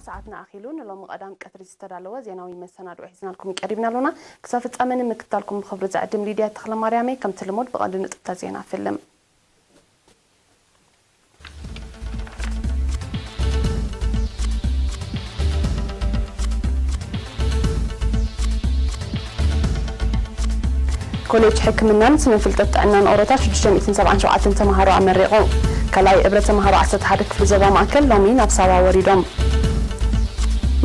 ሰዓትና ኣኺሉ ንሎሚ ቀዳም ቀትሪ ዝተዳለወ ዜናዊ መሰናድኦ ሒዝናልኩም ቀሪብና ኣሎና። ክሳብ ፍጻመ ንምክታልኩም ብኽብሪ ዝዕድም ሊድያ ተኽለማርያም እየ። ከምቲ ልሙድ ብቐንዲ ንጥብታ ዜና ፍልም። ኮሌጅ ሕክምናን ስነ ፍልጠት ጥዕናን ኦሮታ ሽዱሽተ ሚእትን ሰብዓን ሸውዓተን ተምሃሮ ኣመሪቑ። ካልኣይ እብረ ተምሃሮ ዓሰርተ ሓደ ክፍሊ ዞባ ማእከል ሎሚ ናብ ሳዋ ወሪዶም።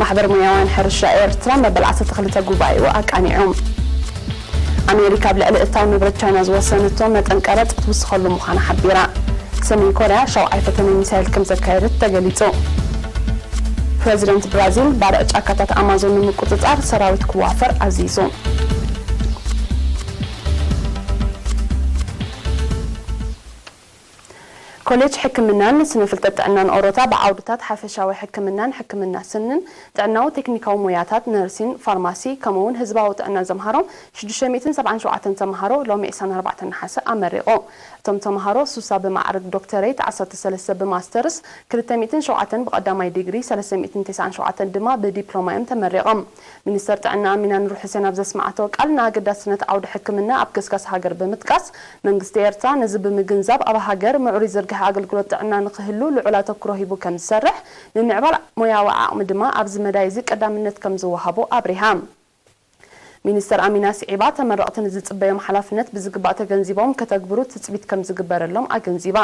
ማሕበር ሞያውያን ሕርሻ ኤርትራ መበል ዓሰርተ ክልተ ጉባኤኡ ኣቃኒዑ። ኣሜሪካ ኣብ ልዕሊ እታው ንብረት ቻይና ዝወሰነቶ መጠን ቀረጽ ክትውስኸሉ ምዃና ሓቢራ። ሰሜን ኮርያ ሻውዓይ ፈተነ ሚሳይል ከም ዘካየደት ተገሊጹ። ፕረዚደንት ብራዚል ባርዕ ጫካታት ኣማዞን ንምቁጽጻር ሰራዊት ክዋፈር ኣዚዙ። ኮሌጅ ሕክምናን ስነ ፍልጠት ጥዕናን ኦሮታ ብዓውድታት ሓፈሻዊ ሕክምናን ሕክምና ስንን ጥዕናዊ ቴክኒካዊ ሞያታት ነርሲን ፋርማሲ ከምኡውን ህዝባዊ ጥዕና ዘምሃሮም ሽዱሽተ ሚእትን ሰብዓን ሸውዓተን ተምሃሮ ሎሚ ዕስራን ኣርባዕተን ነሓሰ ኣመሪቑ። እቶም ተምሃሮ ሱሳ ብማዕርግ ዶክተሬት፣ ዓሰርተ ሰለስተ ብማስተርስ፣ ክልተ ሚእትን ሸውዓተን ብቐዳማይ ዲግሪ፣ ሰለስተ ሚእትን ተስዓን ሸውዓተን ድማ ብዲፕሎማ እዮም ተመሪቖም። ሚኒስተር ጥዕና ኣሚና ኑር ሑሴን ኣብ ዘስምዓቶ ቃል ንኣገዳስነት ዓውዲ ሕክምና ኣብ ገስጋስ ሃገር ብምጥቃስ መንግስቲ ኤርትራ ነዚ ብምግንዛብ ኣብ ሃገር ምዕሩይ ዝርግሐ ኣገልግሎት ጥዕና ንክህሉ ልዑል ኣተኩሮ ሂቡ ከም ዝሰርሕ ንምምዕባል ሞያዊ ዓቕሚ ድማ ኣብዚ መዳይ እዚ ቀዳምነት ከም ዝወሃቦ ኣብሪሃ። ሚኒስተር ኣሚና ስዒባ ተመረቕቲ ንዝጽበዮም ሓላፍነት ብዝግባእ ተገንዚቦም ከተግብሩ ትጽቢት ከም ዝግበረሎም ኣገንዚባ።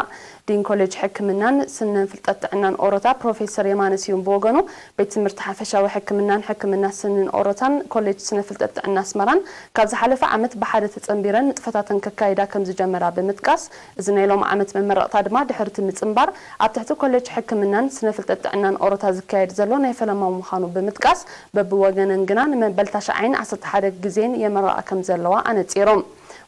ዲን ኮሌጅ ሕክምናን ስነ ፍልጠት ጥዕናን ኦሮታ ፕሮፌሰር የማነ ስዩም ብወገኑ ቤት ትምህርቲ ሓፈሻዊ ሕክምናን ሕክምና ስንን ኦሮታን ኮሌጅ ስነ ፍልጠት ጥዕና ኣስመራን ካብ ዝሓለፈ ዓመት ብሓደ ተጸንቢረን ንጥፈታተን ከካይዳ ከም ዝጀመራ ብምጥቃስ እዚ ናይ ሎም ዓመት መመረቕታ ድማ ድሕርቲ ምጽንባር ኣብ ትሕቲ ኮሌጅ ሕክምናን ስነ ፍልጠት ጥዕናን ኦሮታ ዝካየድ ዘሎ ናይ ፈለማ ምዃኑ ብምጥቃስ በብወገነን ግና ንመበል ታሽዓይን ዓሰርተ ሓደ ግዜን የመረቓ ከም ዘለዋ ኣነጺሮም።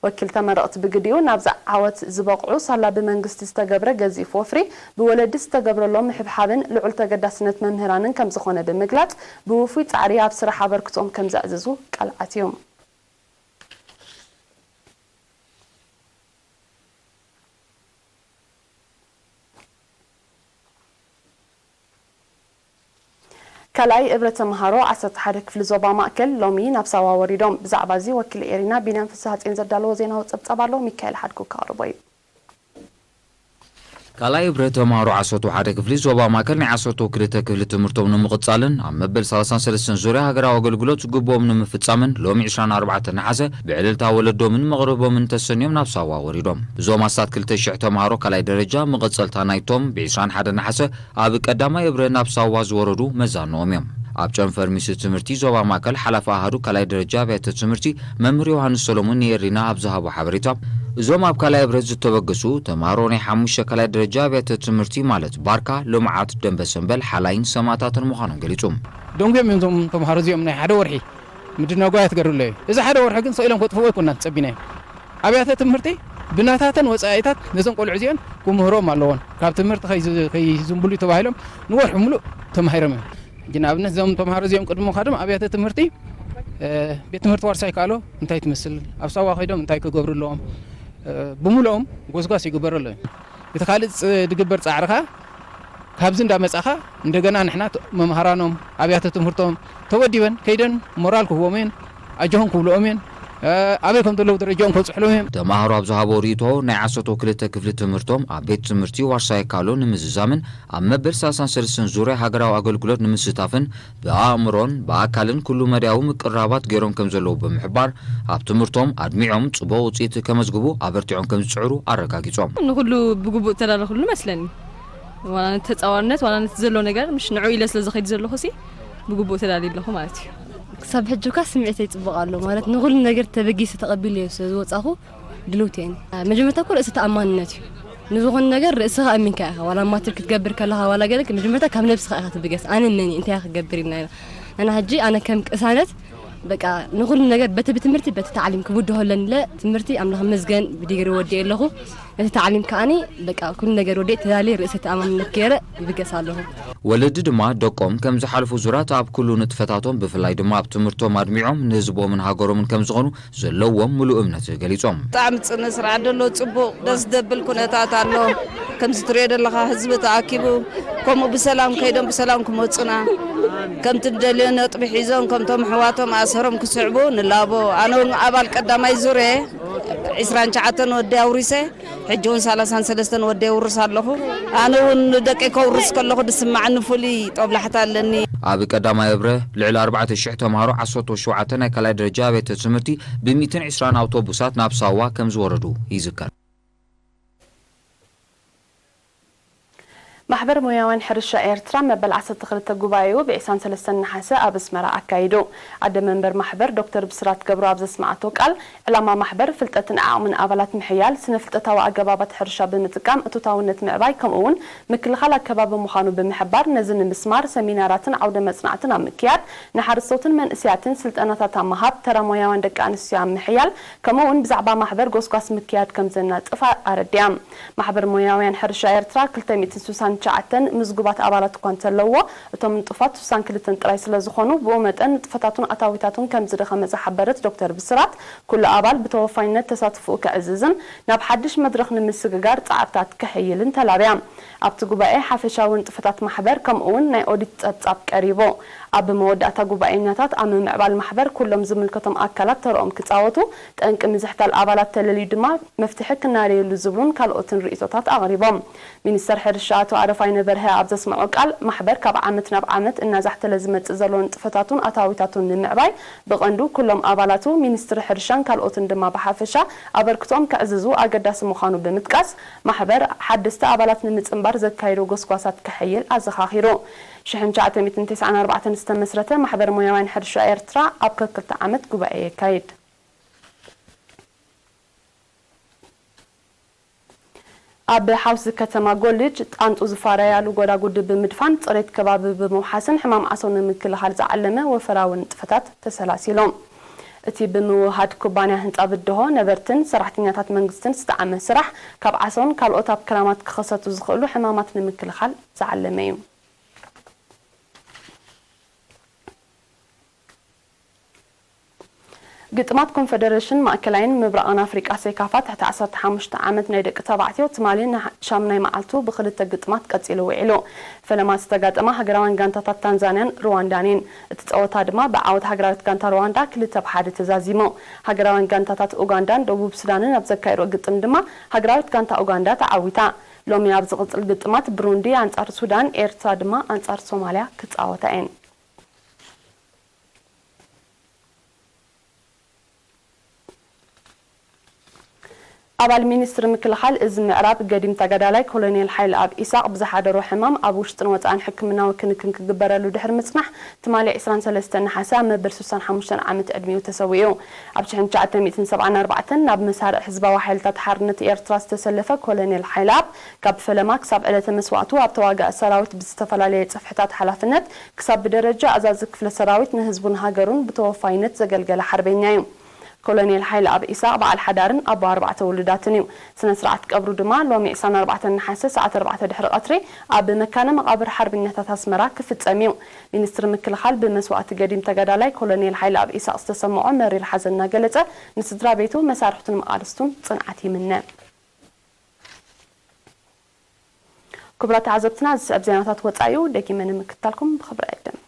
ወኪል ተመረቕቲ ብግዲኡ ናብዚ ዓወት ዝበቕዑ ሳላ ብመንግስቲ ዝተገብረ ገዚፍ ወፍሪ ብወለዲ ዝተገብረሎም ምሕብሓብን ልዑል ተገዳስነት መምህራንን ከም ዝኾነ ብምግላጽ ብውፉይ ጻዕሪ ኣብ ስራሕ ኣበርክቶኦም ከም ዘዕዝዙ ቃል ኣትዮም። ካልኣይ እብረ ተምሃሮ ዓሰርተ ሓደ ክፍሊ ዞባ ማእከል ሎሚ ናብ ሳዋ ወሪዶም። ብዛዕባ እዚ ወኪል ኤሪና ቢንያም ፍስሃጽዮን ዘዳለዎ ዜናዊ ጸብጻብ ኣሎ፣ ሚካኤል ሓድጉ ከቕርቦ እዩ። ካልኣይ እብረ ተምሃሮ ዓሰርተ ሓደ ክፍሊ ዞባ ማእከል ናይ ዓሰርተ ክልተ ክፍሊ ትምህርቶም ንምቕጻልን ኣብ መበል ሰላሳን ሰለስተን ዙርያ ሃገራዊ ኣገልግሎት ግብኦም ንምፍጻምን ሎሚ ዕስራን ኣርባዕተን ነሓሰ ብዕልልታ ወለዶምን መቕርቦምን ተሰንዮም ናብ ሳዋ ወሪዶም። እዞም ኣስታት ክልተ ሽሕ ተምሃሮ ካልኣይ ደረጃ መቐጸልታ ናይቶም ብዕስራን ሓደን ነሓሰ ኣብ ቀዳማይ እብረ ናብ ሳዋ ዝወረዱ መዛንኦም እዮም። ኣብ ጨንፈር ሚኒስትሪ ትምህርቲ ዞባ ማእከል ሓላፊ ኣሃዱ ካልኣይ ደረጃ ኣብያተ ትምህርቲ መምህር ዮሃንስ ሰሎሞን ንኤሪና ኣብ ዝሃቦ ሓበሬታ፣ እዞም ኣብ ካልኣይ እብረ ዝተበገሱ ተምሃሮ ናይ ሓሙሽተ ካልኣይ ደረጃ ኣብያተ ትምህርቲ ማለት ባርካ፣ ልምዓት፣ ደንበ ሰንበል፣ ሓላይን ሰማእታትን ምዃኖም ገሊጹ። ደንጉዮም እዮም እዞም ተምሃሮ እዚኦም ናይ ሓደ ወርሒ ምድናጓያ ትገርለ እዩ። እዚ ሓደ ወርሒ ግን ሰኢሎም ከጥፍዎ ኣይኮናን ጸቢናዮም። ኣብያተ ትምህርቲ ብናታተን ወጻኢታት ነዞም ቆልዑ እዚኦን ክምህሮም ኣለዎን። ካብ ትምህርቲ ከይዝ-፣ ከይዝንብሉ ተባሂሎም ንወርሒ ሙሉእ ተማሂሮም እዮም። ሕጂ ንኣብነት እዞም ተምሃሮ እዚኦም ቅድሚ ምኻዶም ኣብያተ ትምህርቲ፣ እ፣ ቤት ትምህርቲ ዋርሳይ ካሎ እንታይ ትመስል፣ ኣብ ሳዋ ከይዶም እንታይ ክገብሩ ኣለዎም፣ እ፣ ብምሉኦም ጎስጓስ ይግበሩ ኣሎ። እቲ ካልእ ፅ-፣ ዝግበር ጻዕሪ ኸኣ ካብዚ እንዳመጻኻ እንደገና ንሕና ት-፣ መምሃራኖም ኣብያተ ትምህርቶም ተወዲበን ከይደን ሞራል ክህቦም እየን፣ ኣጆኹም ክብልኦም እየን፣ እ፣ ኣበይ ከም ዘለዉ ደረጃኦም ከብጽሕሎም እዮም። ተማሃሮ ኣብ ዝሃቦ ርእይቶ ናይ ዓሰርተ ክልተ ክፍሊ ትምህርቶም ኣብ ቤት ትምህርቲ ዋርሳይ ካሎ ንምዝዛምን ኣብ መበል ሰላሳን ሰለስተን ዙርያ ሃገራዊ ኣገልግሎት ንምስታፍን ብኣእምሮን ብኣካልን ኩሉ መዳያዊ ምቅርራባት ገይሮም ከም ዘለዉ ብምሕባር፣ ኣብ ትምህርቶም ኣድሚዖም ጽቡቕ ውጽኢት ከመዝግቡ ኣበርቲዖም ከም ዝጽዕሩ ኣረጋጊጾም። ንኹሉ ብግቡእ ተዳለ ኩሉ መስለኒ። ዋላ ነቲ ተጻዋርነት፣ ዋላ ነቲ ዘሎ ነገር፣ ምሽ ንዑ ኢለ ስለ ዝኸይድ ዘለኹ ሲ፣ ብግቡእ ተዳልየ ኣለኹ ማለት እዩ። ክሳብ ሕጂ እኳ ስምዒተይ ጽቡቕ ኣሎ። ማለት ንኹሉ ነገር ተበጊሰ ተቐቢለዮ ስለ ዝወጻኹ ድልውቲ እየ። መጀመርታ እኮ ርእሰ ተኣማንነት እዩ። ንዝኾነ ነገር ርእስኻ ኣሚንካ ኢኻ። ዋላ ማትሪክ ክትገብር ከለኻ፣ ዋላ ገለ መጀመርታ ካብ ነብስኻ ኢኻ ትብገስ። ኣነ መን እየ? እንታይ ክገብር ኢልና ኢና። ንሕና ሕጂ ኣነ ከም ቅሳነት በቃ ንኹሉ ነገር በቲ ብትምህርቲ በቲ ታዕሊም ክብድሆ ኣለኒ ኢለ ትምህርቲ ኣምላኽ መስገን ብዲግሪ ወዲኤ ኣለኹ። ነቲ ታዕሊም ከኣኒ በቃ ኩሉ ነገር ወዲኤ ተዳልየ ርእሰ ተኣማንነት ገይረ ይብገስ ኣለኹ። ወለዲ ድማ ደቆም ከም ዝሓልፉ ዙራት ኣብ ኩሉ ንጥፈታቶም ብፍላይ ድማ ኣብ ትምህርቶም ኣድሚዖም ንህዝቦምን ሃገሮምን ከም ዝኾኑ ዘለዎም ምሉእ እምነት ገሊጾም። ብጣዕሚ ጽኑ ስራሕ ደሎ፣ ጽቡቕ ደስ ደብል ኩነታት ኣሎ። ከምዚ ትሪኦ ዘለኻ ህዝቢ ተኣኪቡ፣ ከምኡ ብሰላም ከይዶም ብሰላም ክመፁና፣ ከምቲ ንደልዮ ነጥቢ ሒዞም፣ ከምቶም ኣሕዋቶም ኣሰሮም ክስዕቡ ንላቦ። ኣነ እውን ኣባል ቀዳማይ ዙር እየ፣ ዕስራን ትሽዓተን ወዲ ኣውሪሰ፣ ሕጂ እውን ሰላሳን ሰለስተን ወዲ የውርስ ኣለኹ። ኣነ እውን ንደቀይ ከውርስ ከለኹ ዝስማዓኒ ፍሉይ ጦብላሕታ ኣለኒ። ኣብ ቀዳማይ እብረ ልዕሊ ኣርባዕተ ሽሕ ተምሃሮ ዓሰርተ ሸውዓተ ናይ ካልኣይ ደረጃ ኣብያተ ትምህርቲ ብሚእትን ዕስራን ኣውቶቡሳት ናብ ሳዋ ከም ዝወረዱ ይዝከር። ማሕበር ሞያውያን ሕርሻ ኤርትራ መበል ዓሰርተ ክልተ ጉባኤኡ ብ ዕስራን ሰለስተን ነሓሰ ኣብ ኣስመራ ኣካይዱ። ኣደ መንበር ማሕበር ዶክተር ብስራት ገብሩ ኣብ ዘስመዓቶ ቃል፣ ዕላማ ማሕበር ፍልጠትን ዓቕምን ኣባላት ምሕያል፣ ስነ ፍልጠታዊ ኣገባባት ሕርሻ ብምጥቃም እቶታውነት ምዕባይ ከምኡ እውን ምክልኻል ኣከባቢ ምዃኑ ብምሕባር፣ ነዚ ንምስማር ሰሚናራትን ዓውደ መጽናዕትን ኣብ ምክያድ፣ ንሓረስቶትን መንእሰያትን ስልጠናታት ኣብ ምሃብ፣ ተራ ሞያውያን ደቂ ኣንስትዮ ኣብ ምሕያል፣ ከምኡ እውን ብዛዕባ ማሕበር ጎስጓስ ምክያድ ከም ዘናጥፍ ኣረዲኣ። ማሕበር ሞያውያን ሕርሻ ኤርትራ ክልተ ሚእትን ስሳን ትሽዓተን ምዝጉባት ኣባላት እኳ እንተለዎ፣ እቶም ንጡፋት ስሳን ክልተን ጥራይ ስለ ዝኾኑ፣ ብኡ መጠን ንጥፈታቱን ኣታዊታቱን ከም ዝደኸመ ዝሓበረት ዶክተር ብስራት፣ ኩሉ ኣባል ብተወፋይነት ተሳትፎኡ ከዕዝዝን ናብ ሓድሽ መድረኽ ንምስግጋር ጻዕርታት ከሐይልን ተላብያ። ኣብቲ ጉባኤ ሓፈሻዊ ንጥፈታት ማሕበር ከምኡ እውን ናይ ኦዲት ጸብጻብ ቀሪቡ። ኣብ መወዳእታ ጉባኤኛታት ኣብ ምምዕባል ማሕበር ኩሎም ዝምልከቶም ኣካላት ተረኦም ክጻወቱ፣ ጠንቂ ምዝሕታል ኣባላት ተለልዩ ድማ መፍትሒ ክናረየሉ ዝብሉን ካልኦትን ርእይቶታት ኣቕሪቦም። ሚኒስተር ሕርሻ ኣቶ ኣረፋይነ በርሀ ኣብ ዘስምዖ ቃል፣ ማሕበር ካብ ዓመት ናብ ዓመት እናዛሕተለ ዝመጽእ ዘሎ ንጥፈታቱን ኣታዊታቱን ንምዕባይ ብቐንዱ ኩሎም ኣባላቱ፣ ሚኒስትሪ ሕርሻን ካልኦትን ድማ ብሓፈሻ ኣበርክቶኦም ከዕዝዙ ኣገዳሲ ምዃኑ ብምጥቃስ፣ ማሕበር ሓደስቲ ኣባላት ንምጽንባር ዘካየዶ ጎስጓሳት ከሐይል ኣዘኻኺሩ። ሽሕን ትሽዓተ ሚእትን ተስዓን ኣርባዕተን ዝተመስረተ ማሕበር ሞያውያን ሕርሻ ኤርትራ ኣብ ከክልተ ዓመት ጉባኤ የካይድ። ኣብ ሓውሲ ከተማ ጎልጅ ጣንጡ ዝፋረያሉ ጎዳጉዲ ብምድፋን ጽሬት ከባቢ ብምውሓስን ሕማም ዓሶ ንምክልኻል ዝዓለመ ወፈራዊ ንጥፈታት ተሰላሲሉ። እቲ ብምውህሃድ ኩባንያ ህንጻ ብድሆ ነበርትን ሰራሕተኛታት መንግስትን ዝተዓመ ስራሕ ካብ ዓሶን ካልኦት ኣብ ክራማት ክኸሰቱ ዝኽእሉ ሕማማት ንምክልኻል ዝዓለመ እዩ። ግጥማት ኮንፈደረሽን ማእከላይን ምብራቕን ኣፍሪቃ ሴካፋ ትሕቲ ዓሰርተ ሓሙሽተ ዓመት ናይ ደቂ ተባዕትዮ ትማሊ ንሓ-፣ ሻምናይ መዓልቱ ብኽልተ ግጥማት ቀጺሉ ውዒሉ። ፈለማ ዝተጋጠማ ሃገራውያን ጋንታታት ታንዛንያን ሩዋንዳን እየን። እቲ ጸወታ ድማ ብዓወት ሃገራዊት ጋንታ ሩዋንዳ ክልተ ብ ሓደ ተዛዚሙ። ሃገራውያን ጋንታታት ኡጋንዳን ደቡብ ሱዳንን ኣብ ዘካየድኦ ግጥም ድማ ሃገራዊት ጋንታ ኡጋንዳ ተዓዊታ። ሎሚ ኣብ ዝቕጽል ግጥማት ብሩንዲ ኣንጻር ሱዳን፣ ኤርትራ ድማ ኣንጻር ሶማልያ ክጻወታ እየን። ኣባል ሚኒስትሪ ምክልኻል እዚ ምዕራብ ገዲም ተጋዳላይ ኮሎኔል ሓይለኣብ ኢሳቕ ብዝሓደሮ ሕማም ኣብ ውሽጥን ወጻእን ሕክምናዊ ክንክን ክግበረሉ ድሕሪ ምጽናሕ፣ ትማሊ ዕስራን ሰለስተን ነሓሰ ኣብ መበል ስሳን ሓሙሽተን ዓመት ዕድሚኡ ተሰዊኡ። ኣብ ሽሕን ትሽዓተ ሚእትን ሰብዓን ኣርባዕተን ናብ መሳርዕ ህዝባዊ ሓይልታት ሓርነት ኤርትራ ዝተሰለፈ ኮሎኔል ሓይለኣብ፣ ካብ ፈለማ ክሳብ ዕለተ መስዋእቱ ኣብ ተዋጋኢ ሰራዊት ብዝተፈላለየ ጽፍሕታት ሓላፍነት ክሳብ ብደረጃ ኣዛዚ ክፍለ ሰራዊት ንህዝቡን ሃገሩን ብተወፋይነት ዘገልገለ ሓርበኛ እዩ። ኮሎኔል ሓይለኣብ ኢሳቕ በዓል ሓዳርን ኣቦ ኣርባዕተ ውሉዳትን እዩ። ስነ ስርዓት ቀብሩ ድማ ሎሚ ዕስራን ኣርባዕተን ነሓሰ ሰዓት ኣርባዕተ ድሕሪ ቀትሪ ኣብ መካነ መቓብር ሓርበኛታት ኣስመራ ክፍጸም እዩ። ሚኒስትሪ ምክልኻል ብመስዋእቲ ገዲም ተጋዳላይ ኮሎኔል ሓይለኣብ ኢሳቕ ዝተሰምዖ መሪር ሓዘን እናገለጸ፣ ንስድራ ቤቱ፣ መሳርሕቱን መቓልስቱን ጽንዓት ይምነ። ክቡራት ተዓዘብትና፣ ዝስዕብ ዜናታት ወጻኢ እዩ፣ ደጊመ ንምክትታልኩም ብኽብሪ ዕድም።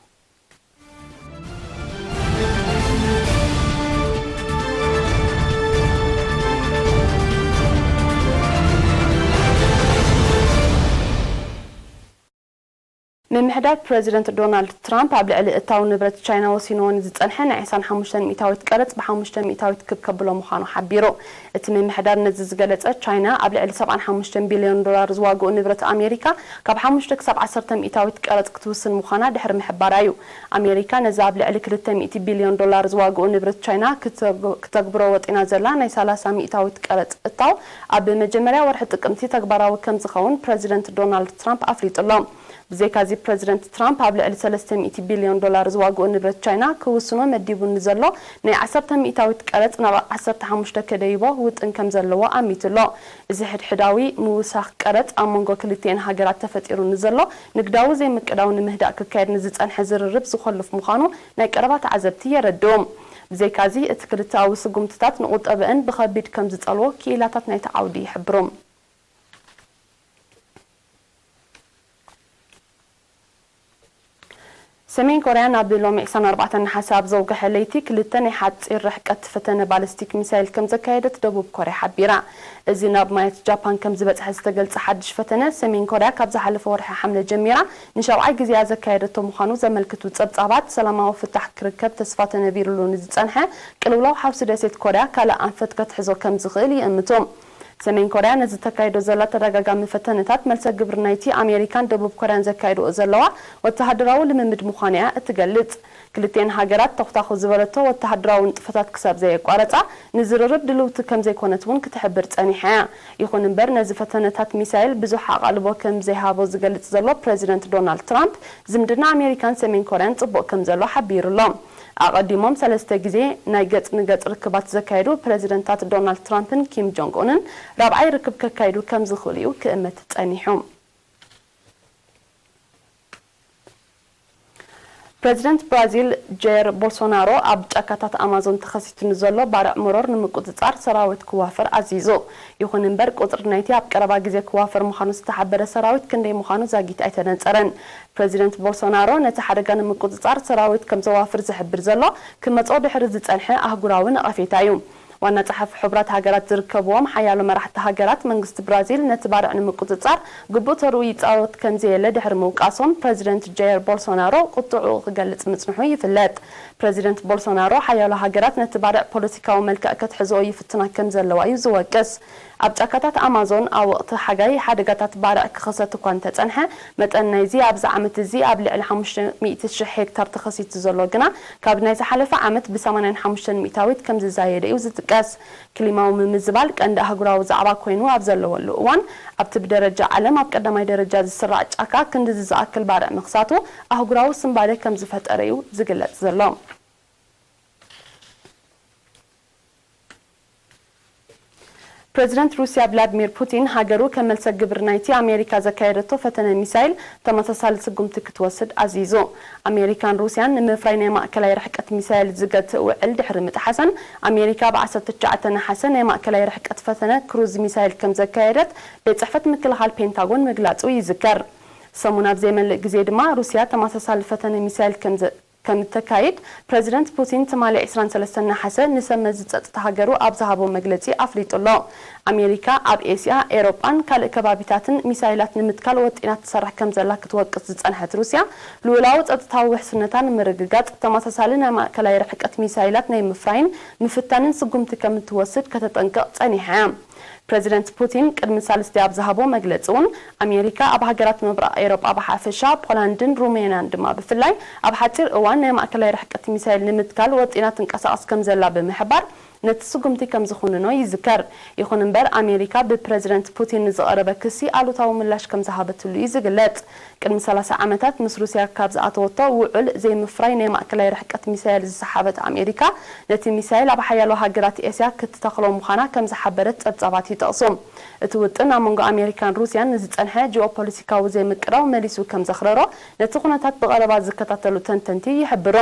ምምሕዳር ፕረዚደንት ዶናልድ ትራምፕ ኣብ ልዕሊ እታው ንብረት ቻይና ወሲንዎ ንዝጸንሐ ናይ ዕስራን ሓሙሽተን ሚእታዊት ቀረጽ ብሓሙሽተ ሚእታዊት ክብ ከብሎ ምዃኑ ሓቢሩ። እቲ ምምሕዳር ነዚ ዝገለጸ፣ ቻይና ኣብ ልዕሊ ሰብዓን ሓሙሽተን ቢልዮን ዶላር ዝዋግኡ ንብረት ኣሜሪካ ካብ ሓሙሽተ ክሳብ ዓሰርተ ሚእታዊት ቀረጽ ክትውስን ምዃና ድሕሪ ምሕባራ እዩ። ኣሜሪካ ነዚ ኣብ ልዕሊ ክልተ ሚእቲ ቢልዮን ዶላር ዝዋግኡ ንብረት ቻይና ክተግ-፣ ክተግብሮ ወጢና ዘላ ናይ ሰላሳ ሚእታዊት ቀረጽ እታው ኣብ መጀመርያ ወርሒ ጥቅምቲ ተግባራዊ ከም ዝኸውን ፕረዚደንት ዶናልድ ትራምፕ ኣፍሊጡ ኣሎ። ብዘይካዚ ፕረዚደንት ትራምፕ ኣብ ልዕሊ ሰለስተ ሚእቲ ቢልዮን ዶላር ዝዋግኡ ንብረት ቻይና ክውስኖ መዲቡ ንዘሎ ናይ ዓሰርተ ሚእታዊት ቀረጽ ናብ ዓሰርተ ሓሙሽተ ከደይቦ ውጥን ከም ዘለዎ ኣሚቱ ኣሎ። እዚ ሕድሕዳዊ ምውሳኽ ቀረጽ ኣብ መንጎ ክልቲኤን ሃገራት ተፈጢሩ ንዘሎ ንግዳዊ ዘይምቅዳው ንምህዳእ ክካየድ ንዝጸንሐ ዝርርብ ዝኾልፍ ምዃኑ ናይ ቀረባ ተዓዘብቲ የረድኡ። ብዘይካዚ እቲ ክልተኣዊ ስጉምትታት ንቁጠበአን ብኸቢድ ከም ዝጸልዎ ክኢላታት ናይቲ ዓውዲ ይሕብሩ። ሰሜን ኮርያ ናብ ሎሚ ዕስራን ኣርባዕተን ነሓሰ ኣብ ዘውግሐ ለይቲ ክልተ ናይ ሓጺር ርሕቀት ፈተነ ባሊስቲክ ሚሳይል ከም ዘካየደት ደቡብ ኮርያ ሓቢራ። እዚ ናብ ማያት ጃፓን ከም ዝበጽሐ ዝተገልጸ ሓድሽ ፈተነ፣ ሰሜን ኮርያ ካብ ዝሓለፈ ወርሒ ሓምለ ጀሚራ ንሻብዓይ ግዜኣ ዘካየደቶ ምዃኑ ዘመልክቱ ጸብጻባት፣ ሰላማዊ ፍታሕ ክርከብ ተስፋ ተነቢሩሉ ንዝጸንሐ ቅልውላው ሓውሲ ደሴት ኮርያ ካልእ ኣንፈት ከትሕዞ ከም ዝኽእል ይእምቱ። ሰሜን ኮርያ ነዚ ተካይዶ ዘላ ተደጋጋሚ ፈተነታት፣ መልሰ ግብሪ ናይቲ ኣሜሪካን ደቡብ ኮርያን ዘካይድኦ ዘለዋ ወተሃደራዊ ልምምድ ምዃኑ እያ እትገልጽ። ክልቲኤን ሃገራት ተኹታኹ ዝበለቶ ወተሃደራዊ ንጥፈታት ክሳብ ዘየቋረጻ፣ ንዝርርብ ድልውቲ ከም ዘይኮነት እውን ክትሕብር ጸኒሓ እያ። ይኹን እምበር፣ ነዚ ፈተነታት ሚሳይል ብዙሕ ኣቓልቦ ከም ዘይሃቦ ዝገልጽ ዘሎ ፕረዚደንት ዶናልድ ትራምፕ፣ ዝምድና ኣሜሪካን ሰሜን ኮርያን ጽቡቕ ከም ዘሎ ሓቢሩ ኣሎ። ኣቐዲሞም ሰለስተ ግዜ ናይ ገጽ ንገጽ ርክባት ዘካየዱ ፕረዚደንታት ዶናልድ ትራምፕን ኪም ጆንግ ኡንን፣ ራብዓይ ርክብ ከካይዱ ከም ዝኽእሉ እዩ ክእመት ጸኒሑ። ፕረዚደንት ብራዚል ጀየር ቦልሶናሮ ኣብ ጫካታት ኣማዞን ተኸሲቱ ንዘሎ ባርዕ መሮር ንምቁጽጻር ሰራዊት ክዋፈር ኣዚዙ። ይኹን እምበር፣ ቁጽሪ ናይቲ ኣብ ቀረባ ግዜ ክዋፈር ምዃኑ ዝተሓበረ ሰራዊት ክንደይ ምዃኑ ዛጊት ኣይተነጸረን። ፕረዚደንት ቦልሶናሮ ነቲ ሓደጋ ንምቁጽጻር ሰራዊት ከም ዘዋፍር ዝሕብር ዘሎ፣ ክመጾ ድሕሪ ዝጸንሐ ኣህጉራዊ ነቐፌታ እዩ። ዋና ጸሓፊ ሕቡራት ሃገራት ዝርከብዎም ሓያሎ መራሕቲ ሃገራት፣ መንግስቲ ብራዚል ነቲ ባርዕ ንምቁጽጻር ግቡእ ተርኡ ይጻወት ከም ዘየለ ድሕሪ ምውቃሶም፣ ፕረዚደንት ጃየር ቦልሶናሮ ቁጥዕኡ ክገልጽ ምጽንሑ ይፍለጥ። ፕረዚደንት ቦልሶናሮ፣ ሓያሎ ሃገራት ነቲ ባርዕ ፖለቲካዊ መልክዕ ከትሕዝኦ ይፍትና ከም ዘለዋ እዩ ዝወቅስ። ኣብ ጫካታት ኣማዞን ኣብ ወቕቲ ሓጋይ ሓደጋታት ባርዕ ክኸሰት እኳ እንተጸንሐ፣ መጠን ናይዚ ኣብዚ ዓመት እዚ ኣብ ልዕሊ ሓሙሽተ ሚእቲ ሽሕ ሄክታር ተኸሲቱ ዘሎ ግና፣ ካብ ናይ ዝሓለፈ ዓመት ብ ሰማንያን ሓሙሽተን ሚእታዊት ከም ዝዛየደ እዩ ዝጥቀስ። ክሊማዊ ምምዝባል ቀንዲ ኣህጉራዊ ዛዕባ ኮይኑ ኣብ ዘለወሉ እዋን፣ ኣብቲ ብደረጃ ዓለም ኣብ ቀዳማይ ደረጃ ዝስራዕ ጫካ ክንድዚ ዝኣክል ባርዕ ምኽሳቱ ኣህጉራዊ ስንባደ ከም ዝፈጠረ እዩ ዝግለጽ ዘሎ። ፕረዚደንት ሩስያ ቭላድሚር ፑቲን፣ ሃገሩ ከም መልሰ ግብሪ ናይቲ ኣሜሪካ ዘካየደቶ ፈተነ ሚሳይል ተመሳሳሊ ስጉምቲ ክትወስድ ኣዚዙ። ኣሜሪካን ሩስያን ንምፍራይ ናይ ማእከላይ ርሕቀት ሚሳይል ዝገትእ ውዕል ድሕሪ ምጥሓሰን፣ ኣሜሪካ ብ ዓሰርተ ትሽዓተ ነሓሰ ናይ ማእከላይ ርሕቀት ፈተነ ክሩዝ ሚሳይል ከም ዘካየደት ቤት ጽሕፈት ምክልኻል ፔንታጎን ምግላጹ ይዝከር። ሰሙን ኣብ ዘይመልእ ግዜ ድማ፣ ሩስያ ተመሳሳሊ ፈተነ ሚሳይል ከም ዘ-፣ ከም እተካይድ ፕረዚደንት ፑቲን ትማሊ ዕስራን ሰለስተን ነሓሰ ንሰብ መዚ ጸጥታ ሃገሩ ኣብ ዝሃቦ መግለጺ ኣፍሊጡ ኣሎ። ኣሜሪካ ኣብ ኤስያ፣ ኤውሮጳን ካልእ ከባቢታትን ሚሳይላት ንምትካል ወጢና ትሰርሕ ከም ዘላ ክትወቅስ ዝጸንሐት ሩስያ፣ ልኡላዊ ጸጥታዊ ውሕስነታ ንምርግጋጽ ተመሳሳሊ ናይ ማእከላይ ርሕቀት ሚሳይላት ናይ ምፍራይን ምፍታንን ስጉምቲ ከም እትወስድ ከተጠንቅቕ ጸኒሓ እያ። ፕረዚደንት ፑቲን ቅድሚ ሳልስቲ ኣብ ዝሃቦ መግለጺ እውን፣ ኣሜሪካ ኣብ ሃገራት ምብራቕ ኤውሮጳ ብሓፈሻ፣ ፖላንድን ሩሜንያን ድማ ብፍላይ፣ ኣብ ሓጺር እዋን ናይ ማእከላይ ርሕቀት ሚሳይል ንምትካል ወጢና ትንቀሳቐስ ከም ዘላ ብምሕባር፣ ነቲ ስጉምቲ ከም ዝኹንኖ ይዝከር። ይኹን እምበር፣ ኣሜሪካ ብፕረዚደንት ፑቲን ንዝቐረበ ክሲ ኣሉታዊ ምላሽ ከም ዝሃበትሉ እዩ ዝግለጽ። ቅድሚ ሰላሳ ዓመታት ምስ ሩስያ ካብ ዝኣተወቶ ውዑል ዘይምፍራይ ናይ ማእከላይ ርሕቀት ሚሳይል ዝሰሓበት ኣሜሪካ፣ ነቲ ሚሳይል ኣብ ሓያሎ ሃገራት ኤስያ ክትተኽሎ ምዃና ከም ዝሓበረት ጸብጻባት ይጠቕሱ። እቲ ውጥን ኣብ መንጎ ኣሜሪካን ሩስያን ንዝጸንሐ ጂኦፖለቲካዊ ዘይምቅራው መሊሱ ከም ዘኽረሮ፣ ነቲ ኩነታት ብቐረባ ዝከታተሉ ተንተንቲ ይሕብሩ።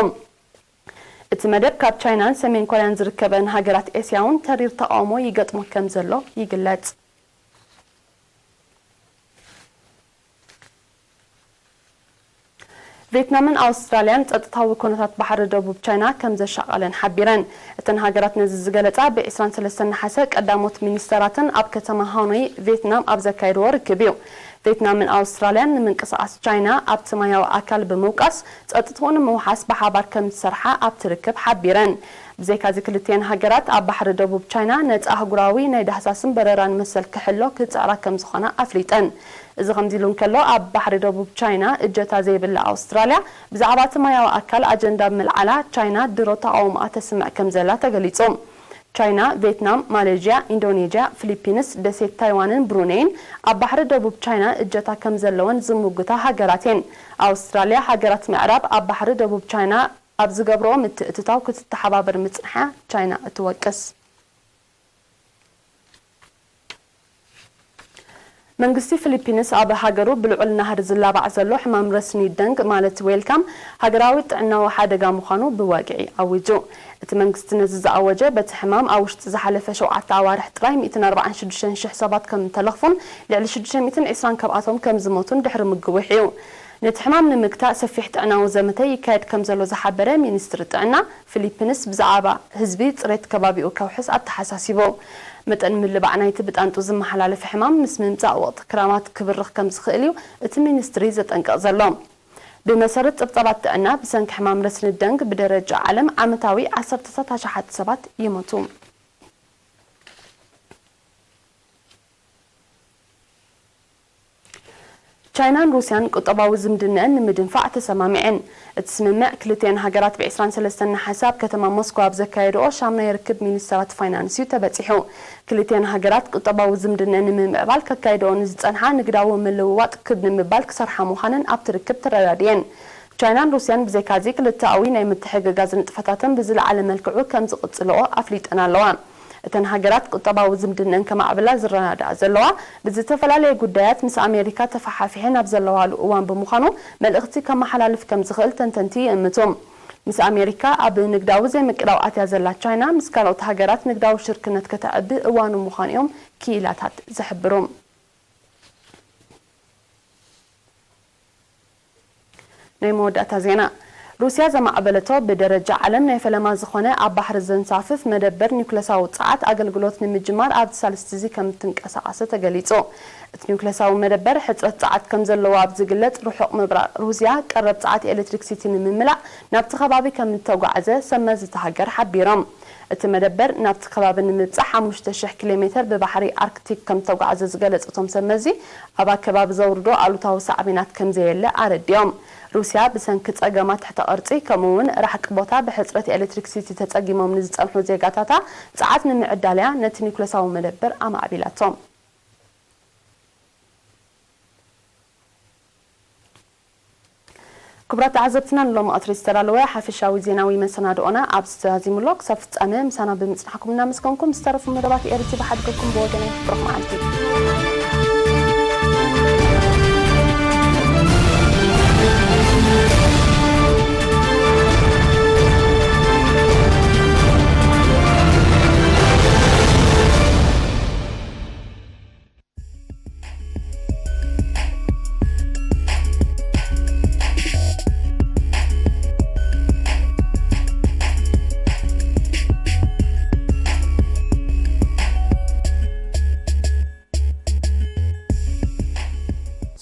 እቲ መደብ ካብ ቻይናን ሰሜን ኮርያን ዝርከበን ሃገራት ኤስያ እውን ተሪር ተቓውሞ ይገጥሞ ከም ዘሎ ይግለጽ። ቬትናምን ኣውስትራልያን ጸጥታዊ ኩነታት ባሕሪ ደቡብ ቻይና ከም ዘሻቐለን ሓቢረን። እተን ሃገራት ነዚ ዝገለጻ ብ ዕስራን ሰለስተን ነሓሰ ቀዳሞት ሚኒስተራተን ኣብ ከተማ ሃኖይ ቬትናም ኣብ ዘካየድዎ ርክብ እዩ። ቬትናምን ኣውስትራልያን ንምንቅስቓስ ቻይና ኣብቲ ማያዊ ኣካል ብምውቃስ ጸጥትኡ ንምውሓስ ብሓባር ከም ዝሰርሓ ኣብቲ ርክብ ሓቢረን። ብዘይካዚ ክልቲኤን ሃገራት ኣብ ባሕሪ ደቡብ ቻይና ነጻ ኣህጉራዊ ናይ ዳህሳስን በረራን መሰል ክሕሎ ክጽዕራ ከም ዝኾና ኣፍሊጠን። እዚ ከምዚ ኢሉ እንከሎ፣ ኣብ ባሕሪ ደቡብ ቻይና እጀታ ዘይብላ ኣውስትራልያ ብዛዕባ እቲ ማያዊ ኣካል ኣጀንዳ ብምልዓላ ቻይና ድሮ ተቓውሞኣ ተስምዕ ከም ዘላ ተገሊጹ። ቻይና፣ ቬትናም፣ ማሌዥያ፣ ኢንዶኔዥያ፣ ፊሊፒንስ፣ ደሴት ታይዋንን ብሩኔይን ኣብ ባሕሪ ደቡብ ቻይና እጀታ ከም ዘለወን ዝምጉታ ሃገራት እየን። ኣውስትራልያ፣ ሃገራት ምዕራብ ኣብ ባሕሪ ደቡብ ቻይና ኣብ ዝገብርኦ ምትእትታው ክትተሓባበር ምጽንሓ ቻይና እትወቅስ። መንግስቲ ፊሊፒንስ ኣብ ሃገሩ ብልዑል ናህሪ ዝላባዕ ዘሎ ሕማም ረስኒ ደንግ ማለት ዌልካም ሃገራዊ ጥዕናዊ ሓደጋ ምዃኑ ብወግዒ ኣዊጁ። እቲ መንግስቲ ነዚ ዝኣወጀ በቲ ሕማም ኣብ ውሽጢ ዝሓለፈ ሸውዓተ ኣዋርሕ ጥራይ ሚእትን ኣርባዓን ሽዱሽተን ሽሕ ሰባት ከም እተለኽፉን ልዕሊ ሽዱሽተ ሚእትን ዕስራን ካብኣቶም ከም ዝሞቱን ድሕሪ ምግውሕ እዩ። ነቲ ሕማም ንምግታእ ሰፊሕ ጥዕናዊ ዘመተ ይካየድ ከም ዘሎ ዝሓበረ ሚኒስትሪ ጥዕና፣ ፊሊፒንስ ብዛዕባ ህዝቢ ጽሬት ከባቢኡ ከውሕስ ኣተሓሳሲቡ። መጠን ምልባዕ ናይቲ ብጣንጡ ዝመሓላለፍ ሕማም ምስ ምምጻእ ወቕቲ ክራማት ክብርኽ ከም ዝኽእል እዩ እቲ ሚኒስትሪ ዘጠንቅቕ ዘሎ። ብመሰረት ጸብጻባት ጥዕና፣ ብሰንኪ ሕማም ረስኒ ደንግ ብደረጃ ዓለም ዓመታዊ ዓሰርተታት ኣሽሓት ሰባት ይሞቱ። ቻይናን ሩስያን ቁጠባዊ ዝምድነአን ንምድንፋዕ ተሰማሚዐን። እቲ ስምምዕ ክልቲኤን ሃገራት ብ ዕስራን ሰለስተን ነሓሰ ኣብ ከተማ ሞስኮ ኣብ ዘካየድኦ ሻምናይ ርክብ ሚኒስተራት ፋይናንስ እዩ ተበጺሑ። ክልቲኤን ሃገራት ቁጠባዊ ዝምድነአን ንምምዕባል ከካይድኦ ንዝጸንሓ ንግዳዊ ምልውዋጥ ክብ ንምባል ክሰርሓ ምዃነን ኣብቲ ርክብ ተረዳዲኤን። ቻይናን ሩስያን ብዘይካዚ ክልተኣዊ ናይ ምትሕግጋዝ ንጥፈታተን ብዝለዓለ መልክዑ ከም ዝቕጽልኦ ኣፍሊጠን ኣለዋ። እተን ሃገራት ቁጠባዊ ዝምድነን ከማዕብላ ዝረዳድኣ ዘለዋ ብዝተፈላለየ ጉዳያት ምስ ኣሜሪካ ተፈሓፊሐን ኣብ ዘለዋሉ እዋን ብምዃኑ፣ መልእኽቲ ከመሓላልፍ ከም ዝኽእል ተንተንቲ ይእምቱ። ምስ ኣሜሪካ ኣብ ንግዳዊ ዘይምቅዳው ኣትያ ዘላ ቻይና፣ ምስ ካልኦት ሃገራት ንግዳዊ ሽርክነት ከተዕቢ እዋኑ ምዃኑ እዮም ክኢላታት ዝሕብሩ። ናይ መወዳእታ ዜና። ሩስያ ዘማዕበለቶ ብደረጃ ዓለም ናይ ፈለማ ዝኾነ ኣብ ባሕሪ ዘንሳፍፍ መደበር ኒውክለሳዊ ጸዓት ኣገልግሎት ንምጅማር ኣብዚ ሳልስቲ እዚ ከም እትንቀሳቐሰ ተገሊጹ። እቲ ኒውክለሳዊ መደበር ሕጽረት ጸዓት ከም ዘለዎ ኣብ ዝግለጽ ርሑቕ ምብራቕ ሩስያ ቀረብ ጸዓት ኤሌክትሪክሲቲ ንምምላእ ናብቲ ከባቢ ከም እተጓዕዘ ሰብ መዚ እታ ሃገር ሓቢሮም። እቲ መደበር ናብቲ ከባቢ ንምብጻሕ ሓሙሽተ ሽሕ ኪሎ ሜተር ብባሕሪ ኣርክቲክ ከም እተጓዕዘ ዝገለጹ እቶም ሰብ መዚ፣ ኣብ ኣከባቢ ዘውርዶ ኣሉታዊ ሳዕቤናት ከም ዘየለ ኣረዲኦም። ሩስያ ብሰንኪ ጸገማት ትሕተ ቅርጺ፣ ከምኡ እውን ራሕቂ ቦታ ብሕጽረት ኤሌክትሪክሲቲ ተጸጊሞም ንዝጸንሑ ዜጋታታ ጸዓት ንምዕዳል እያ ነቲ ኒውክለሳዊ መደበር ኣማዕቢላቶ። ክቡራት ተዓዘብትና፣ ንሎሚ ቀትሪ ዝተዳለወ ሓፈሻዊ ዜናዊ መሰናድኦና ኣብዚ ተዛዚሙ ኣሎ። ክሳብ ፍጻመ ምሳና ብምጽናሕኩም እናመስገንኩም፣ ዝተረፉ መደባት ኤሪ ቲቪ ሓድገኩም ብወገነይ ብሩኽ መዓልቲ።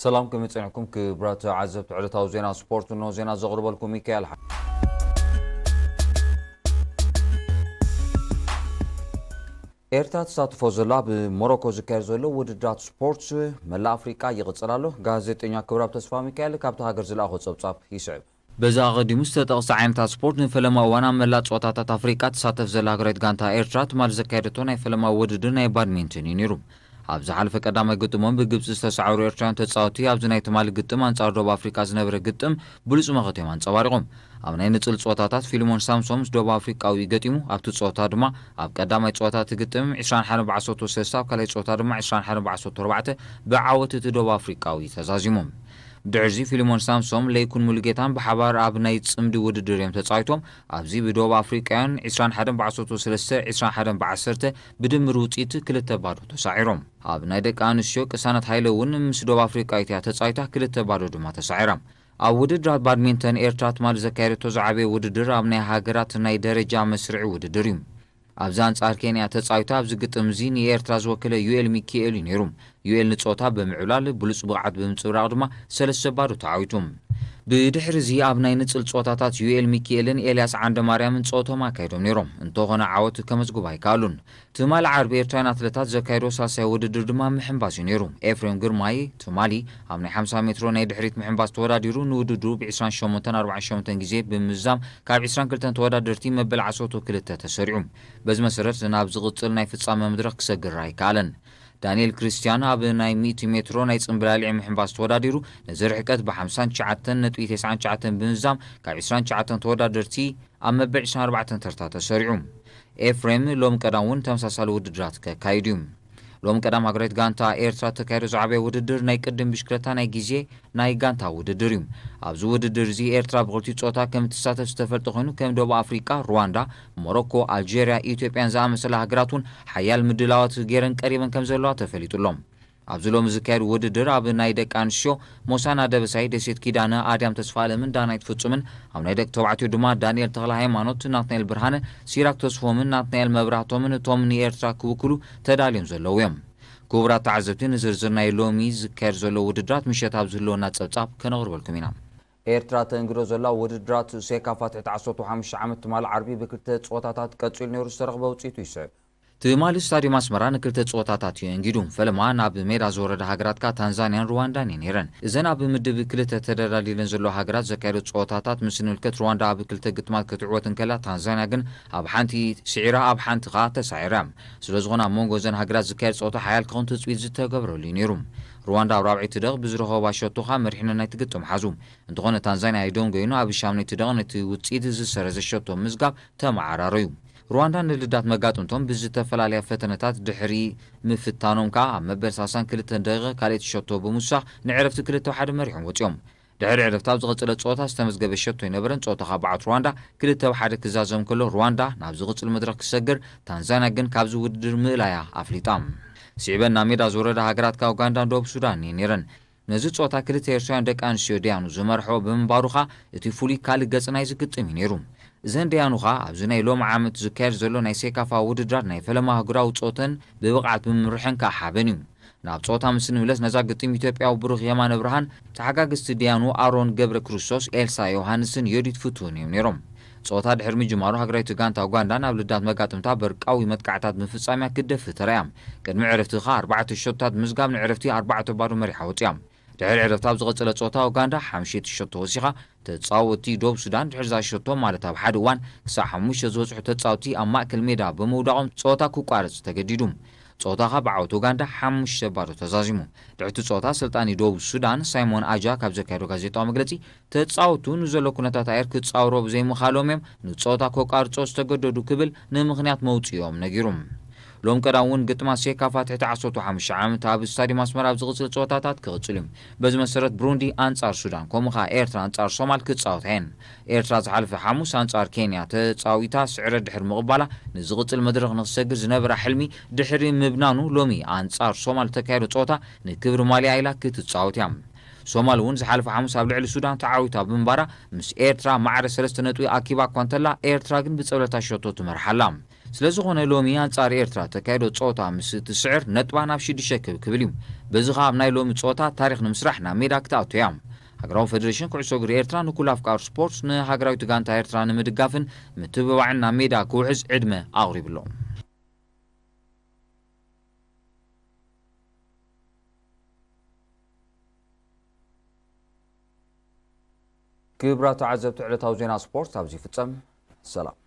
ሰላም፣ ከመይ ጸኒሕኩም ክቡራት ተዓዘብቲ ዕለታዊ ዜና ስፖርት? እንሆ ዜና ዘቕርበልኩም ሚካኤል ሓ- ኤርትራ ትሳተፎ ዘላ ኣብ ሞሮኮ ዝካየድ ዘሎ ውድድራት ስፖርት መላእ ኣፍሪቃ ይቕጽል ኣሎ። ጋዜጠኛ ክብራብ ተስፋ ሚካኤል ካብታ ሃገር ዝለኣኾ ጸብጻብ ይስዕብ። በዚ ኣቐዲሙ ዝተጠቕሰ ዓይነታት ስፖርት ንፈለማ እዋን ኣብ መላእ ጸወታታት ኣፍሪቃ ትሳተፍ ዘላ ሃገራዊት ጋንታ ኤርትራ ትማሊ ዘካየደቶ ናይ ፈለማ ውድድር ናይ ባድሚንተን እዩ ነይሩ። ኣብ ዝሓለፈ ቀዳማይ ግጥሞም ብግብጺ ዝተሳዕሩ ኤርትራውያን ተጻወትቲ ኣብዚ ናይ ትማሊ ግጥም ኣንጻር ደቡብ ኣፍሪቃ ዝነበረ ግጥም ብሉጽ መኸት እዮም ኣንጸባሪቖም። ኣብ ናይ ንጽል ጸወታታት ፊልሞን ሳምሶም ምስ ደቡብ ኣፍሪቃዊ ገጢሙ። ኣብቲ ጸወታ ድማ ኣብ ቀዳማይ ጸወታ እቲ ግጥም ዕስራን ሓደን ብዓሰርተ ሰለስተ፣ ኣብ ካልኣይ ጸወታ ድማ ዕስራን ሓደን ብዓሰርተ ኣርባዕተ ብዓወት እቲ ደቡብ ኣፍሪቃዊ ተዛዚሙ። ብድሕርዚ ፊልሞን ሳምሶም ለይኩን ሙሉጌታን ብሓባር ኣብ ናይ ጽምዲ ውድድር እዮም ተጻዊቶም። ኣብዚ ብደቡብ ኣፍሪቃውያን ዕስራን ሓደን ብዓሰርተ ሰለስተ፣ ዕስራን ሓደን ብዓሰርተ ብድምር ውጽኢት ክልተ ባዶ ተሳዒሮም። ኣብ ናይ ደቂ ኣንስትዮ ቅሳነት ሃይለ እውን ምስ ደቡብ ኣፍሪቃዊት እያ ተጻዊታ፣ ክልተ ባዶ ድማ ተሳዒራ። ኣብ ውድድራት ባድሚንተን ኤርትራ ትማሊ ዘካየደቶ ዝዓበየ ውድድር ኣብ ናይ ሃገራት ናይ ደረጃ መስርዒ ውድድር እዩ። ኣብዚ ኣንጻር ኬንያ ተጻዊታ ኣብዚ ግጥም እዚ ንኤርትራ ዝወከለ ዩኤል ሚኪኤል እዩ ነይሩ። ዩኤል ንጸወታ ብምዕብላል ብሉጽ ብቕዓት ብምንጽብራቕ ድማ ሰለስተ ባዶ ተዓዊቱ። ብድሕሪ እዚ ኣብ ናይ ንጽል ጸወታታት ዩኤል ሚኪኤልን ኤልያስ ዓንደማርያምን ጸወቶም ኣካይዶም ነይሮም። እንተኾነ ዓወት ከመዝግቡ ኣይከኣሉን። ትማሊ ዓርቢ ኤርትራውያን ኣትለታት ዘካየዶ ሳልሳይ ውድድር ድማ ምሕንባስ እዩ ነይሩ። ኤፍሬም ግርማይ ትማሊ ኣብ ናይ ሓምሳ ሜትሮ ናይ ድሕሪት ምሕንባስ ተወዳዲሩ ንውድድሩ ብ ዕስራን ሸሞንተን ኣርባዓን ሸሞንተን ግዜ ብምዝዛም ካብ ዕስራን ክልተን ተወዳደርቲ መበል ዓሰርተ ክልተ ተሰሪዑ። በዚ መሰረት ናብ ዝቕጽል ናይ ፍጻመ መድረኽ ክሰግር ኣይከኣለን። ዳንኤል ክርስቲያን ኣብ ናይ ሚእቲ ሜትሮ ናይ ጽምብላሊዕ ምሕንባስ ተወዳዲሩ ነዚ ርሕቀት ብ ሓምሳን ትሽዓተን ነጥቢ ተስዓን ትሽዓተን ብምዝዛም ካብ ዕስራን ትሽዓተን ተወዳደርቲ ኣብ መበል ዕስራን ኣርባዕተን ተርታ ተሰሪዑ። ኤፍሬም ሎም ቀዳም እውን ተመሳሳሊ ውድድራት ከካይድ እዩ። ሎም ቀዳም ሃገራዊት ጋንታ ኤርትራ ተካይዶ ዝዓበየ ውድድር ናይ ቅድም ብሽክለታ ናይ ግዜ ናይ ጋንታ ውድድር እዩ። ኣብዚ ውድድር እዚ ኤርትራ ብክልቲኡ ጾታ ከም እትሳተፍ ዝተፈልጠ ኮይኑ፣ ከም ደቡብ ኣፍሪቃ፣ ሩዋንዳ፣ ሞሮኮ፣ ኣልጀርያ፣ ኢትዮጵያን ዝኣመሰላ ሃገራት እውን ሓያል ምድላዋት ገይረን ቀሪበን ከም ዘለዋ ተፈሊጡ ኣሎ። ኣብዚ ሎሚ ዝካየድ ውድድር ኣብ ናይ ደቂ ኣንስትዮ ሞሳና ደበሳይ፣ ደሴት ኪዳነ፣ ኣድያም ተስፋ ኣለምን ዳናይት ፍጹምን፣ ኣብ ናይ ደቂ ተባዕትዮ ድማ ዳንኤል ተኽለ ሃይማኖት፣ ናትናኤል ብርሃነ፣ ሲራክ ተስፎምን ናትናኤል መብራህቶምን እቶም ንኤርትራ ክውክሉ ተዳልዮም ዘለዉ እዮም። ክቡራት ተዓዘብቲ፣ ንዝርዝር ናይ ሎሚ ዝካየድ ዘሎ ውድድራት ምሸት ኣብ ዝህልወና ጸብጻብ ከነቕርበልኩም ኢና። ኤርትራ ተእንግዶ ዘላ ውድድራት ሴካፋ ትሕቲ ዓሰርተ ሓሙሽተ ዓመት ትማሊ ዓርቢ ብክልተ ጸወታታት ቀጺሉ ነይሩ። ዝተረኽበ ውጽኢቱ ይስዕብ። ትማሊ ስታድዮም ኣስመራ ንክልተ ጸወታታት እዩ ኣንጊዱ። ፈለማ ናብ ሜዳ ዝወረዳ ሃገራትካ ታንዛንያን ሩዋንዳን እየን ነይረን። እዘን ኣብ ምድብ ክልተ ተደላዲለን ዘለዋ ሃገራት ዘካየዶ ጸወታታት ምስ ንምልከት፣ ሩዋንዳ ኣብ ክልተ ግጥማት ክትዕወት እንከላ፣ ታንዛንያ ግን ኣብ ሓንቲ ስዒራ ኣብ ሓንቲ ከኣ ተሳዒራ። ስለ ዝኾነ ኣብ መንጎ እዘን ሃገራት ዝካየድ ጸወታ ሓያል ክኸውን ትጽቢት ዝተገብረሉ እዩ ነይሩ። ሩዋንዳ ኣብ ራብዐይቲ ደቕ ብዝረኸባ ሸቶኻ መሪሕነት ናይቲ ግጥም ሓዙ። እንተኾነ ታንዛንያ ኣይዶን ገይኑ ኣብ ሻምነይቲ ደቕ ነቲ ውጽኢት ዝሰረዘ ሸቶ ምዝጋብ ተመዓራረዩ። ሩዋንዳ ንልዳት መጋጥምቶም ብዝተፈላለያ ፈተነታት ድሕሪ ምፍታኖም ከኣ ኣብ መበል ሳልሳን ክልተን ደቂቕ ካልኣይቲ ሸቶ ብምውሳኽ ንዕረፍቲ ክልተ ሓደ መሪሖም ወጺኦም። ድሕሪ ዕረፍቲ ኣብ ዝቐጸለ ጸወታ ዝተመዝገበ ሸቶ ኣይነበረን። ጸወታ ካብ በዓት ሩዋንዳ ክልተ ብ ሓደ ክዛዘም ከሎ፣ ሩዋንዳ ናብ ዝቕጽል መድረኽ ክሰግር፣ ታንዛንያ ግን ካብዚ ውድድር ምእላያ ኣፍሊጣ። ስዒበን ናብ ሜዳ ዝወረዳ ሃገራት ካብ ኡጋንዳን ደቡብ ሱዳን እየን ነይረን። ነዚ ጸወታ ክልተ ኤርትራውያን ደቂ ኣንስትዮ ደያኑ ዝመርሖ ብምንባሩ ኸኣ እቲ ፍሉይ ካልእ ገጽ ናይዚ ግጥም እዩ ነይሩ። እዘን ደያኑ ኸኣ ኣብዚ ናይ ሎሚ ዓመት ዝካየድ ዘሎ ናይ ሴካፋ ውድድራት ናይ ፈለማ ኣህጉራዊ ጸወተን ብብቕዓት ብምምርሐን ከኣ ሓበን እዩ። ናብ ጸወታ ምስ ንምለስ ነዛ ግጥም ኢትዮጵያዊ ብሩኽ የማነ ብርሃን፣ ተሓጋገዝቲ ደያኑ ኣሮን ገብረ ክርስቶስ፣ ኤልሳ ዮሃንስን ዮዲት ፍትውን እዮም ነይሮም። ጸወታ ድሕሪ ምጅማሩ ሃገራዊት ጋንታ ኡጋንዳ ናብ ልዳት መጋጥምታ በርቃዊ መጥቃዕታት ምፍጻም እያ ክትደፍእ ተራእያ። ቅድሚ ዕረፍቲ ከኣ ኣርባዕተ ሸቶታት ብምዝጋብ ንዕረፍቲ ኣርባዕተ ባዶ መሪሓ ወጺኣ። ድሕሪ ዕረፍቲ ኣብ ዝቐጸለ ጸወታ ኡጋንዳ ሓምሸይቲ ሸቶ ወሲኻ፣ ተጻወትቲ ዶብ ሱዳን ድሕሪ እዛ ሸቶ ማለት ኣብ ሓደ እዋን ክሳዕ ሓሙሽተ ዝበጽሑ ተጻወትቲ ኣብ ማእከል ሜዳ ብምውዳቖም ጸወታ ክቋረጽ ተገዲዱ። ጸወታ ከኣ ብዓወት ኡጋንዳ ሓሙሽተ ባዶ ተዛዚሙ። ድሕሪ እቲ ጸወታ ኣሰልጣኒ ዶብ ሱዳን ሳይሞን ኣጃክ ኣብ ዘካየዶ ጋዜጣዊ መግለጺ፣ ተጻወቱ ንዘሎ ኩነታት ኣየር ክጻወሮ ብዘይምኻሎም እዮም ንጸወታ ከቋርጾ ዝተገደዱ ክብል ንምኽንያት መውጽኦም ነጊሩ። ሎም ቀዳም እውን ግጥማት ሴካፋ ትሕቲ ዓሰርተ ሓሙሽተ ዓመት ኣብ ስታድዮም ኣስመራ ኣብ ዝቕጽል ጸወታታት ክቕጽል እዩ። በዚ መሰረት ብሩንዲ ኣንጻር ሱዳን፣ ከምኡ ከኣ ኤርትራ ኣንጻር ሶማል ክጻወታ እየን። ኤርትራ ዝሓለፈ ሓሙስ ኣንጻር ኬንያ ተጻዊታ ስዕረት ድሕሪ ምቕባላ፣ ንዝቕጽል መድረኽ ንኽሰግር ዝነበራ ሕልሚ ድሕሪ ምብናኑ፣ ሎሚ ኣንጻር ሶማል እተካየዶ ጸወታ ንክብሪ ማልያ ኢላ ክትጻወት እያ። ሶማል እውን ዝሓለፈ ሓሙስ ኣብ ልዕሊ ሱዳን ተዓዊታ ብምንባራ፣ ምስ ኤርትራ ማዕረ ሰለስተ ነጥቢ ኣኪባ እኳ እንተላ፣ ኤርትራ ግን ብጸብለልታ ሸቶ ትመርሓ ኣላ። ስለ ዝኾነ ሎሚ ኣንጻር ኤርትራ እተካየዶ ጸወታ ምስ ትስዕር፣ ነጥባ ናብ ሽዱሽተ ክብ ክብል እዩ። በዚ ኸኣ ኣብ ናይ ሎሚ ጸወታ ታሪኽ ንምስራሕ ናብ ሜዳ ክትኣቱ እያ። ሃገራዊ ፈደሬሽን ኩዕሶ እግሪ ኤርትራ ንኩሉ ኣፍቃሪ ስፖርት ንሃገራዊት ጋንታ ኤርትራ ንምድጋፍን ምትብባዕን ናብ ሜዳ ክውሕዝ ዕድመ ኣቕሪቡ ኣሎ። ክቡራት ተዓዘብቲ፣ ዕለታዊ ዜና ስፖርት ኣብዚ ይፍጸም። ሰላም።